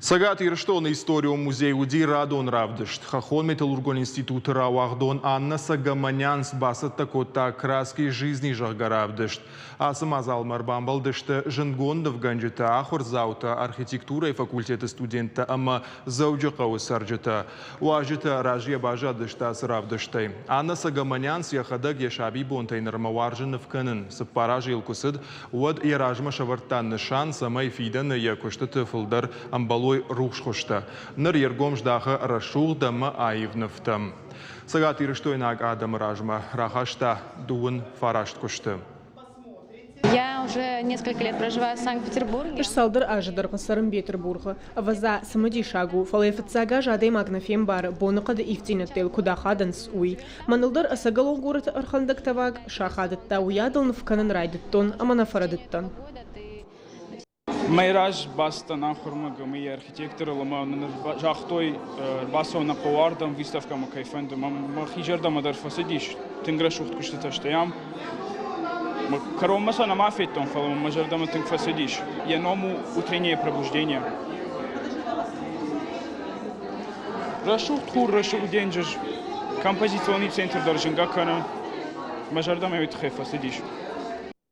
Цӕгат Ирыстоны историон музей уыди радон равдыст. Хӕххон металлургон институты рауагъдон Анна Согомонянц бацӕттӕ кодта «Краски жизни», зӕгъгӕ, равдыст. Ацы мадзалмӕ ӕрбамбӕлдысты зындгонд нывгӕнджытӕ, ахуырдзаутӕ, архитектурӕйы факультеты студенттӕ ӕмӕ Дзӕуджыхъӕуы цӕрджытӕ. Уазджытӕ разыйӕ баззадысты ацы равдыстӕй. Анна Согомонянц йӕхӕдӕг йӕ сабибонтӕй нырмӕ уарзы ныв кӕнын. Цыппар азы йыл куы цыд, уӕд йӕ размӕ сӕвӕрдта нысан, цӕмӕй фидӕны йӕ куыстыты фылдӕр ӕмбӕлой рухс хуызтӕ. Ныр йе ргом здахы рӕсугъд ӕмӕ аив нывтӕм. Цӕгатирыстойнаг адӕмы размӕ рахаста дыууын фараст куысты. Я уже несколько лет проживаю в Санкт-Петербурге. Ӕз цалдӕр азы дӕргъы цӕрын Бетъырбухы. Ӕвӕдза, цымыдисаг у, фӕлӕ фыццаг аз адӕймаг нӕ фембары, боныхъӕды ивддзинӕдтӕ йыл куыд ахадынц, уый. Мӕныл дӕр ӕцӕгӕлон горӕты ӕрхӕндӕг тӕваг сахадыдта, уыйадыл ныв кӕнын райдыдтон ӕмӕ нӕ фӕрӕдыдтӕн. Мӕ раз бацыдтӕн ахуырмӕ ГМИ архитекторыл ӕмӕ нын загътой, ӕрбацӕуын нӕ хъӕуы ардӕм, выставкӕмӕ кӕй фӕнды. Мӕхи зӕрдӕмӕ дӕр фӕцыдис, тынг рӕсугъд куыстытӕ сты ам. Кӕронмӕ сӕ нӕма федтон, фӕлӕ мӕ зӕрдӕмӕ тынг фӕцыдис. Йӕ ном у «Утреннее пробуждение». Рӕсугъд хур, рӕсугъд денджыз, композиционный центр дӕр зынгӕ кӕны. Мӕ зӕрдӕмӕ уый тыххӕй фӕцыдис.